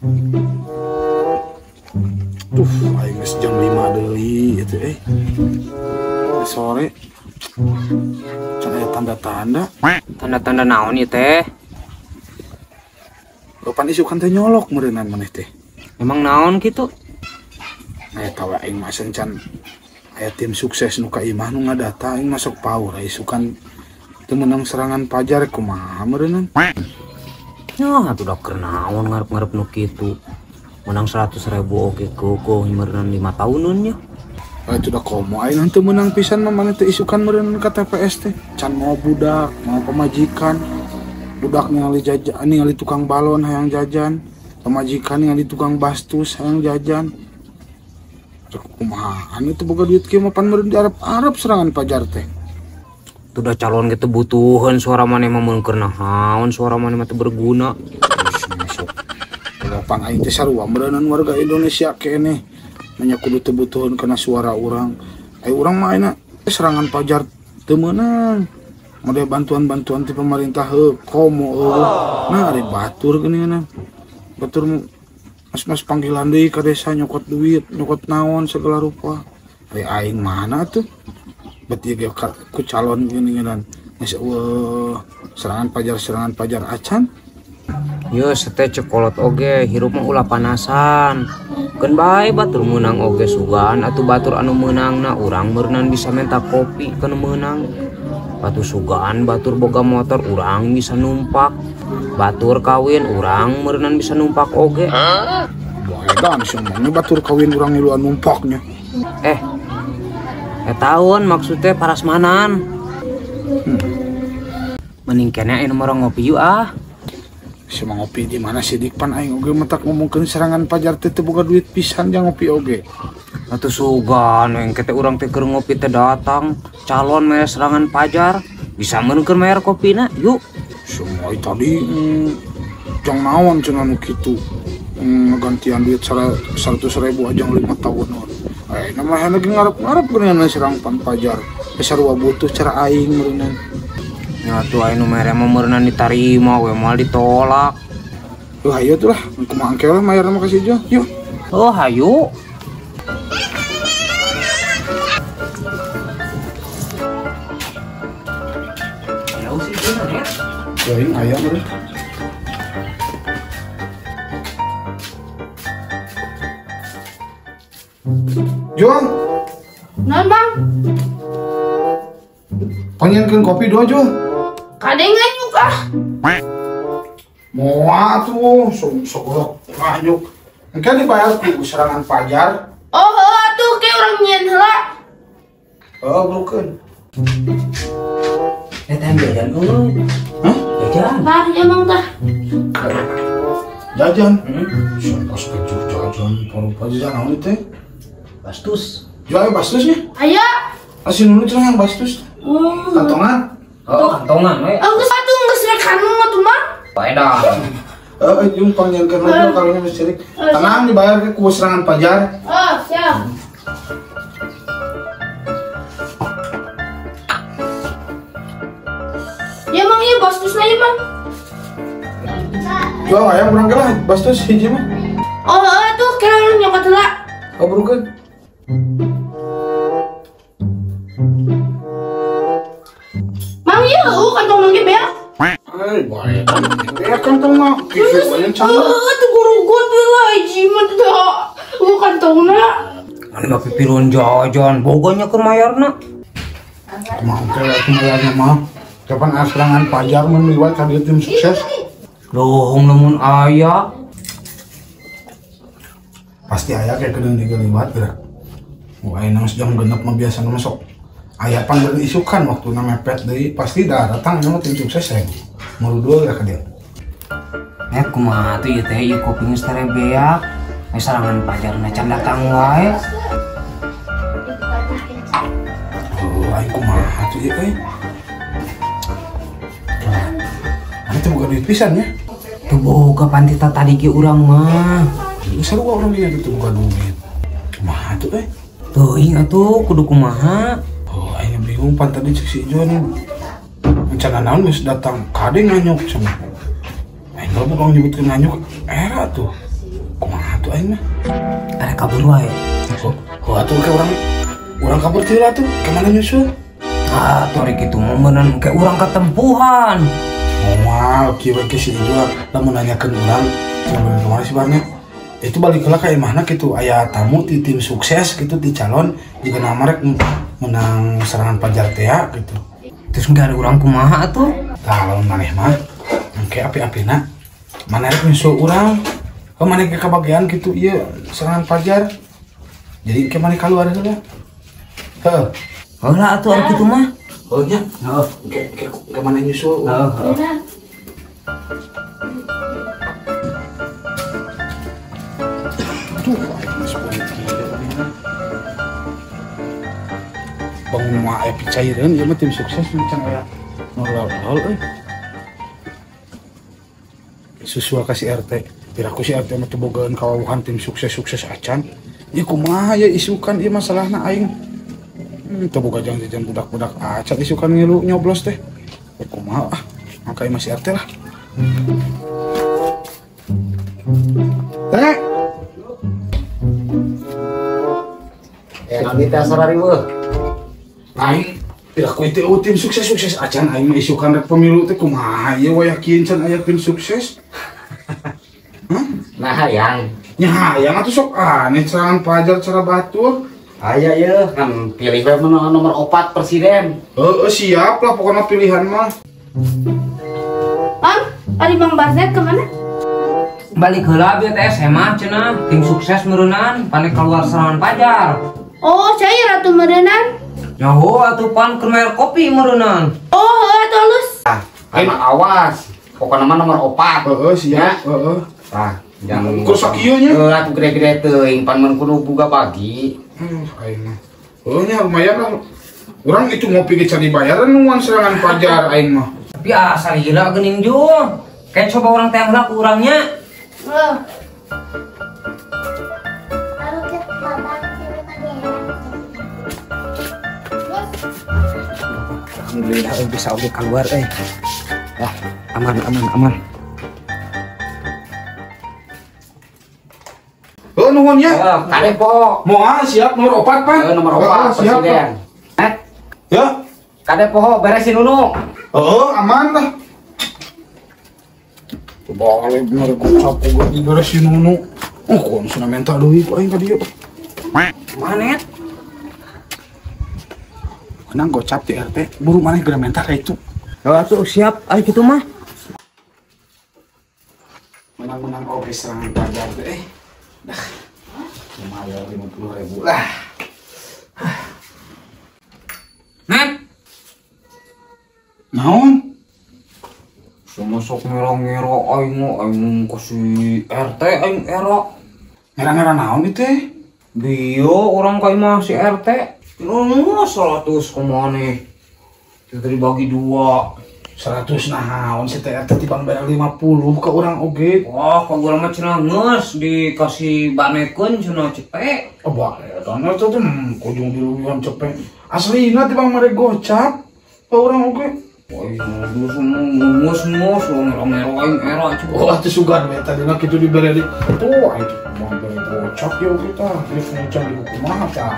Tuh, aing geus jam 5 deui ieu teh. Sore. Can aya tanda-tanda. Tanda-tanda naon ieu teh? Kapan isukan teh nyolok meureunnan maneh teh. Emang naon kitu? Aya tawa aing mah can aya tim sukses nu ka imah nu ngadata aing masuk power isukan teu meunang serangan pajar kumaha meureunnan. Nah, atuh da keur naon ngarep-ngarep nu kitu. Menang 100.000 oge kokoh meureunnan 5 tahunan nya. Atuh da komo aing teu meunang pisan mah maneh teh isukan meureunnan ka TPS teh. Can mau budak, mau pamajikan. Budak ningali jajan, ningali tukang balon hayang jajan, pamajikan ningali tukang bastus hayang jajan. Cek kumaha anu teu boga duit kieu mah pan meureun di Arab-Arab serangan pajar teh. Tuh da calon gitu butuheun suara maneh mah mun keur naon suara maneh mah teu berguna. Masuk. Pan aing teh sarua meureunnan warga Indonesia keneh. Manya kudu teu butuheun kana suara urang. Ai urang mah ayeuna serangan pajar teu meunang. Model bantuan-bantuan ti pemerintah heuh komo eueuh. Nah ari batur geuningan. Batur mas-mas panggilan deui ka desa nyokot duit, nyokot naon segala rupa. Ari aing mana tuh? Bet ieu ge ku calon geuningan. Geus eueuh serangan pajar acan. Yo sete cekolot oge hirup mah ulah panasan. Keun bae batur meunang oge sugan atuh batur anu meunangna urang meureunnan bisa menta kopi kana meunang. Batu sugan batur boga motor urang bisa numpak. Batur kawin urang meureunnan bisa numpak oge. Edan semuanya batur kawin urang ngiluan numpaknya. Tahun maksudnya parasmanan. Mending kene anu mah ngopi yuk ah. Si mah ngopi di mana sih dik pan aing oge mentak ngomongkeun serangan pajar teh teu boga duit pisan jang ngopi oge. Atuh sugan engke teh urang teh keur ngopi teh datang calon mere serangan pajar bisa meunkeun mayar kopina yuk. Semua tadi jang naon cenah nu kitu ngagantian duit 100.000 ajang 5 tahun. Nama lagi ngarep-ngarep geuningan serang pan pajar. Sarua butuh cara aing meureunnan. Ya tuh aing nu mere mah meureunnan ditarima we moal ditolak. Heuh hayu tuh lah, kumaha engke lah mayar mah ka si Jo. Yuk. Oh hayu. Aing aya meureun. Juang. Naon, Bang? Panggilkeun kopi dua, Juang. Kade nganyuk ah. Moal tuh, sok nganyuk. Engke dibayar ku serangan pajar. Oh, heuh atuh ke urang nyieun heula. Oh, bukeun. Teh jajan euy. Hah? Jajan. Tah, emang tah. Jajan. Pas kejuh jajan, paru jajan naon teh? Bastus. Jual bastusnya? Aya. Asin dulu cenah yang bastus. Kantongan. Oh, kantongan we. Geus atuh geus rek kanung atuh mah. Bae dah. Jeung panggilkeun lagi kalau geus cerik. Tenang dibayar ke ku serangan pajar. Oh, siap. Ya mang ieu bastusna ieu mang. Jual ayam urang ge lah bastus hiji mah. Oh, atuh kira urang nyokot heula. Oh, burukeun. Mang ieu kantong mang ge beak. Ai bae. Beak kantong mah kieu bae can. Atuh gurugot we lah hiji mah teh. Kantongna. Anu mah pipiruan jajan boganya keur mayarna. Kumaha engke atuh mayarna mah. Kapan serangan pajar mun liwat ka dieu tim sukses? Lohong lamun aya. Pasti aya kayak kedeung dieu liwat geura. Wah, ayeuna geus jam 6 mah biasana masuk. Aya pan isukan waktuna mepet deui pasti dah datang nya tim sukses ya. Murudul ya ka dieu. Kumaha tuh ieu teh ieu kopi geus tere beak. Serangan pajarna can datang wae. Oh, aing kumaha tuh ieu euy. Nah, itu bukan duit pisan ya. Tuh boga pantita tadi ge urang mah. Sarua urang ge teu boga duit. Kumaha tuh euy? Teuing atuh kudu kumaha. Oh, aing bingung pan tadi cek si Ijo nih. Rencana naon geus datang kade nganyuk cenah. Aing mah bukan nyebutkeun nganyuk era tuh. aing mah. Arek kabur wae. Oh, atuh ke urang kabur teh lah tuh, kemana nyusul? Ah, tuh rek kitu mah meureun ke urang katempuhan. Moal kieu we si Ijul lamun nanyakeun urang cenah kemana sih Barnya? Itu balik heula ka imahna kitu aya tamu ti tim sukses gitu di calon jika nama rek menang serangan pajar teh gitu. Terus enggak ada urang kumaha atuh? Tah lamun maneh mah engke api-apina maneh rek nyusul urang. Oh maneh ke kabagian gitu ieu serangan pajar. Jadi engke maneh kaluar heula. Heuh. Heula atuh anu kitu mah. Heuh nya. Heuh, engke maneh nyusul. Heuh. Tuh, bangun mah aya picaireun ieu mah tim sukses can aya nolal euy. Susul ka si RT. Piraku si RT mah teu bogaan kawawuhan tim sukses-sukses acan. Ieu kumaha ya isukan ieu masalahna aing. Teu boga jajan budak-budak acan isukan ngilu nyoblos teh. Kumaha ah, maka ieu mah si RT lah. Teh. Nanti teh sarariweuh. Aing piraku teh tim sukses-sukses acan aing mah isukan rek pemilu teh kumaha ieu wayah kieu can aya tim sukses. Hah? Nah hayang. Nya hayang atuh sok aneh serangan pajar cara batur. Aya ieu kan pilih we nomor 4 presiden. Heeh siap lah pokoknya pilihan mah. Bang, tadi Bang Barnet kemana? Balik heula bieu teh SMA cenah tim sukses meureunan pane keluar serangan pajar. Oh, saya ratu meureunan. Nyaho atuh pan keur bayar kopi meureunan. Oh, heuh atuh alus. Ah, awas. Pokokna mah nomor 4. Heeh, siap. Heeh. Tah, jangan ukur sakieu nya. Heuh atuh gede-gede teuing pan mun kudu buka pagi. Aing mah. Heuh nya lumayan lah. Urang itu ngopi ge can dibayaran nuan serangan pajar aing mah. Tapi asal gila geuning jung. Kayak coba urang teh heula ku urangnya. Heuh. Alhamdulillah bisa oke keluar eh. Ah, aman aman aman. Oh nuhun ya. Kade poho. Moal siap nomor 4 pan. Nomor 4 siap. Eh? Ya. Kade poho beresin dulu. Heeh, aman lah. Balik bener gocap oge diberesin nunu. Oh, kuon cenah menta deui ku aing ka dieu. Manet. Menang gocap di RT, buru maneh geura menta ka itu. Heuh atuh siap ari kitu mah. Menang-menang oge serangan pajar teh. Dah. Lumayan 50.000 lah. Net. Naon? Semua sok ngera-ngera aing aing ka si RT aing era. Ngera-ngera naon ieu teh? Bio urang ka imah si RT. Oh, 100 kemana? Kita dibagi 2. 100 naon si RT tibang bayar 50 ke urang oge. Wah, ka urang mah cenah geus dikasih banekeun cenah cepe. Oh, bae eta teh kujung diluwihan cepe. Aslina tibang mere gocap ka urang oge. Wah, geus ngus-ngus ngera-ngera aing era cukup. Oh, atuh sugan we tadina kitu dibere di. Tuh, aing tibang mere gocap ye oge tah. Geus ngucap di kumaha tah.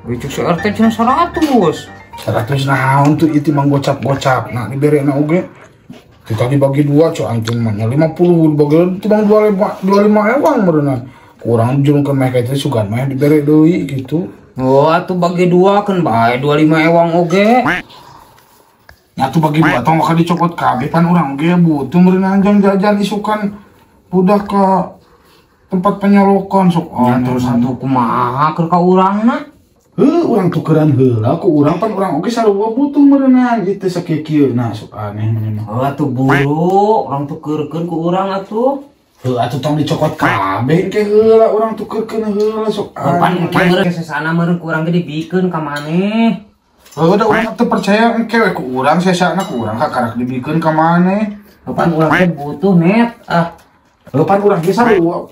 Itu si RT cuma 100. 100 naon tuh itu mang gocap-gocap. Nah diberena oge. Kita dibagi 2 cok anjing mah 50 dibagi tibang 25 ewang meureunna. Kurang jurungkeun meh ka itu sugan mah dibere deui gitu. Oh atuh bagi 2 kan bae 25 ewang oge. Nya atuh bagi 2 tong bakal dicokot kabeh pan urang oge butuh meureunna anjing jajan isukan budak ka tempat penyolokan sok ya, terus satu kumaha keur ka urangna. Heuh urang tukeran heula ku urang pan urang oge sarua butuh meureunna ieu sakieu-kieu nah sok aneh maneh mah. Heuh atuh buru urang tukeurkeun ku urang atuh. Heuh atuh tong dicokot kabeh engke heula urang tukeurkeun heula sok aneh. Pan engke meureun sesana meureun ku urang ge dibikeun ka maneh. Heuh da urang teu percaya engke we ku urang sesana ku urang kakarak dibikeun ka maneh. Heuh pan urang teh butuh net ah. Heuh pan urang ge sarua.